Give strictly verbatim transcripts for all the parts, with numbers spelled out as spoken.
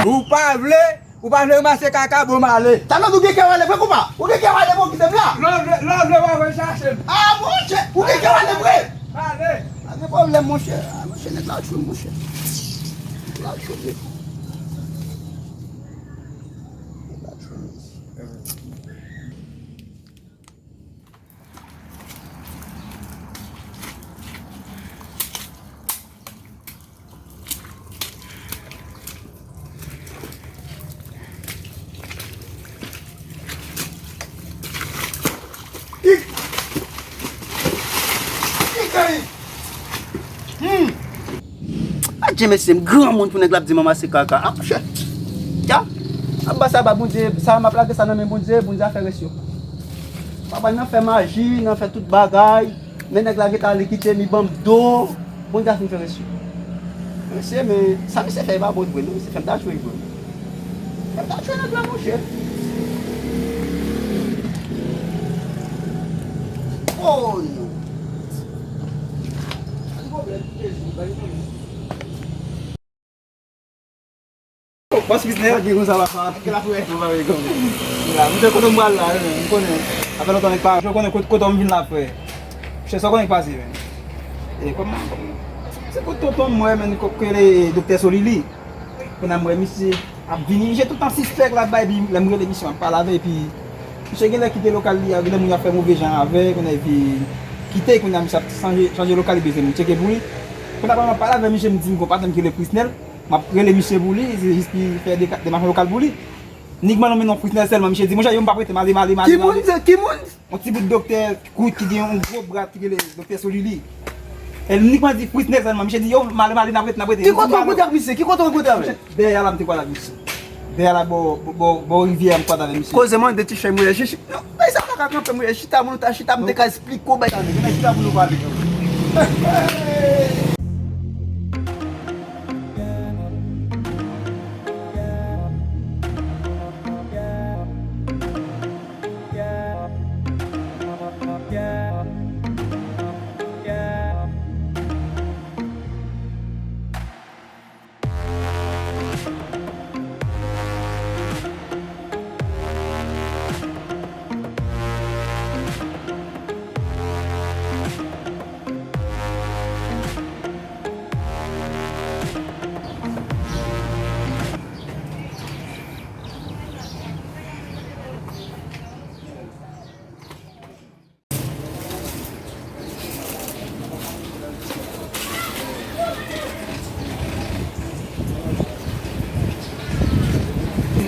Ou pa vle, ou pa vle ranmase kaka, bon, m ale. Talè ou gen kè w ale vre, koupa. Ou gen kè w ale vre, ou kite m la. Lè w vle, lè w vle, w a vin chache m. Ah, monchè, ou gen kè w ale vre. M ale. Pa gen pwoblèm, monchè. Ah, monchè, nèg la tchwe m, monchè. Nèg la tchwe m. Nèg la tchwe m. Adje mesye, m granmoun pou nèg la ap di m ranmase kaka. Ah, monchè. Ya. Ap ba sa ba Bondye, sa m ap lage sa nan men Bondye, Bondye a fè rès yo. Papa nan fè maji, nan fè tout bagay. Men nèg la gentan ale kite m, li ban m do. Bondye a fin fè rès yo. Mesye, men sa misye fè e pa bon vre non. Misye fè m ta tchwe vre. Fè m ta tchwe nèg la, monchè. Oh non. Pa gen pwoblèm, Jezi, pa gen pwoblèm. Bòs biznis. Sa ki konsa, papa? Kè la frè. Mwen pa wè kòm. La, mwen te kote m pral la, men, m konnen. Sa fè lontan nèg pa. Mwen konnen kote, kote m vin la, frè. Chè, sa w konnen k pase, men. E kòm, se kote tonton m, mwen, men, kote rele Doktè Solili. Kounye a m wè misye ap vini. Misye tout tan sispèk la, bay, epi lè m rele misye, m ap pale avè, epi misye genlè kite lokal li a, genlè moun yo ap fè move jan avè, kounye a, epi kite, kounye a, misye ap chanje, chanje lokal, li bezwen moun tcheke pou li. Kounye a, pandan m ap pale avè misye, m di m gon patnè m ki rele Frisnel. M ap rele misye pou li, se jis li fè deka-, demach lokal pou li. Nik mande m non Frisnel sèlman, misye di, monchè, yo, m p ap rete, m ale, m ale, m ale, m ale. Ki moun se? Ki moun? Yon ti bout doktè kout ki gen yon gwo bra ki rele Doktè Solili. E nik mande di Frisnel sèlman, misye di, yo, m ale, m ale, n ap rete, n ap rete. Ki kote w rankontre ak misye? Ki kote w rankontre avè l? Dèyè a la m te kwè l ak misye. Dèyè a la bò, bò, bò, bò rivyè a m kwè avè misye. Koze mwen de ti chèn mwen, chichi. Non, bay sa pa ka kanpe mwen, chita moun ta chita, m te ka esplike w bay sa. Chita moun ou pale.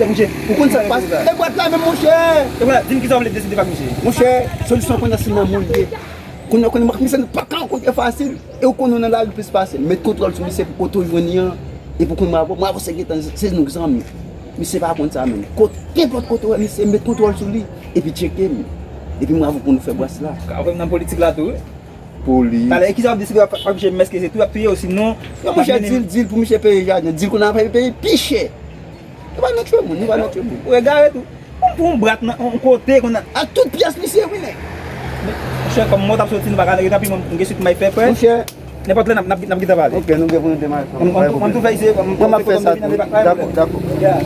Monchè, ou konn sa k pase? E bwat la menm, monchè. E vwala, di m kisa w vle deside pa misye. Monchè, solisyon konn nan se nan moun li ye. Konn nan konn misye nou pa ka rankontre fasil. E ou konn ou nan lari plis fasil. Met kontwòl sou misye pou kote w jwenn li an. Epi konn mwen avè w, mwen avè w se gentan, se nou k zanmi. Misye pa konn sa menm. Kot, nenpòt kote w wè misye, met kontwòl sou li. Epi tcheke m. Epi mwen avè w pou nou fè bwès la. Ka wè m nan politik la tou, wi. Politik. Talè, e kisa w ap deside, w ap, w ap jwenn mèske se tou, w ap touye w, sinon, non, monchè, di l, di l pou misye peye jaden. Di l konn apre peye pi chè. Nou pa nan tchwe moun, nou pa nan tchwe moun. Ou egare tou. Ou pou yon brat nan yon kote konn a. Ak tout pyès misye, wi, nèg. Monchè, kòm mò t ap soti, nou pa ka rete, tanpri, mwen, m gen swit m ay fè, frè. Monchè. Nenpòt lè, n ap, n ap, n ap gentan pale. Ok, nou gen pou nou demare. Mwen, mwen, mwen tou fè isi, mwen, mwen ap fè sa tou. Dakò, dakò. Ya.